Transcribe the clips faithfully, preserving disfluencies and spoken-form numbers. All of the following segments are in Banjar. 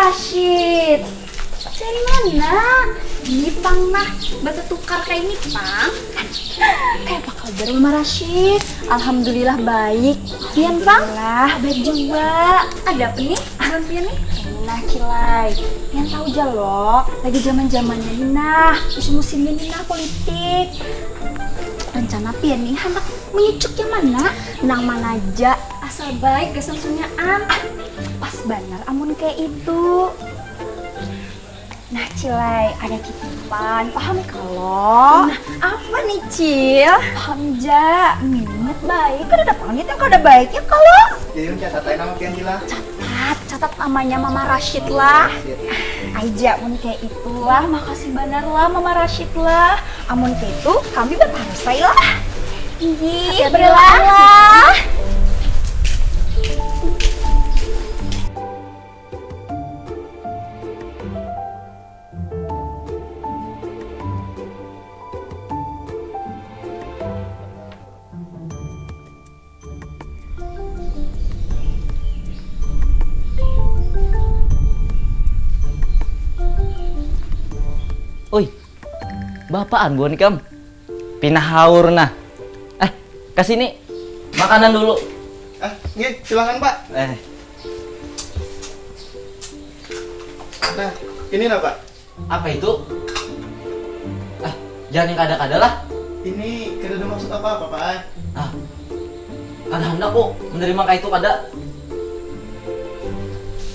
Rashid, dari mana? Ini pang nah, batutukar kayak ini pang. Kayak apa kabar Mama Rashid? Alhamdulillah baik. Pian pang? Alhamdulillah baik juga. Ada apa nih? Bukan pian nih? Nah, Cilai, pian tahu ja lo, lagi zaman-zamannya nih nah, musim-musimnya nih nah politik. Rencana pian nih handak menyucuk yang mana? Nang mana aja, asal baik gasan sunyaan. Pas banar amun kayak itu. Nah, Cilai, ada kitipan. Paham kalau? Nah, apa nih, Cil? Paham ja. Minum baik. Kada ada pamit yang kada baik ya kalau? Jadi, catat aja nama pian, Cil, lah. Catat, catat namanya Mama Rashid lah. Sip. Aja mun kayak itulah. Makasih banar lah Mama Rashid lah. Amun kayak itu, kami batarus aja lah. Iya, hati-hati berlalah lah. Oi, bapaan buhan ikam? Pina haur nah. Eh, kasini. Makanan dulu. Ah, nggih, silakan, Pak. Eh. Nah, ini nah, Pak. Apa itu? Ah, jangan yang kada-kada lah. Ini kada ada maksud apa-apa, Pak. Ah, kada handak ku menerima kayak itu kada.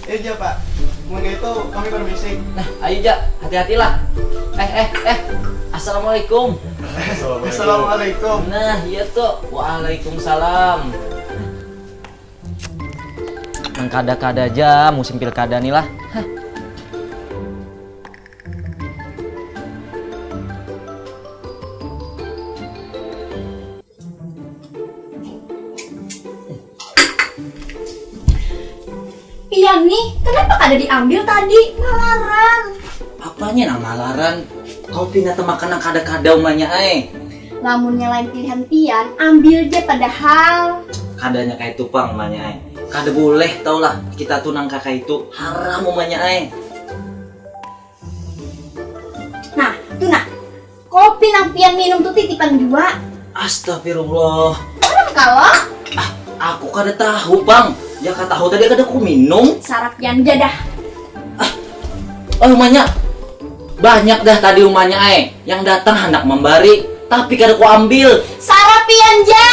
Eh, ja, Pak. Mun kayak itu, kami permisi. Nah, ayo ja, hati-hatilah. Eh, eh, eh. Assalamualaikum. Assalamualaikum. Nah, iya tuh. Waalaikumsalam. Nang kada-kada ja musim pilkada nih lah. Hah. Pian nih, kenapa kada diambil tadi? Malaran. Apanya nang malaran? Kau pina temakan nang kada-kada umanya ai. Lamunnya lain pilihan pian, ambil ja padahal. Kadanya kayak itu pang umanya ai. Kada boleh tau lah, kita tuh nang kakak itu haram umanya ai. Nah, tuh nah. Kopi nang pian minum tuh titipan jua. Astagfirullah. Haram kalo? Ah, aku kada tahu pang. Jaka tahu tadi kada ku minum. Sarap pian ja dah. Ah, oh, umanya banyak dah tadi umanya ai. Yang datang handak membari, tapi kada ku ambil. Sarap pian ja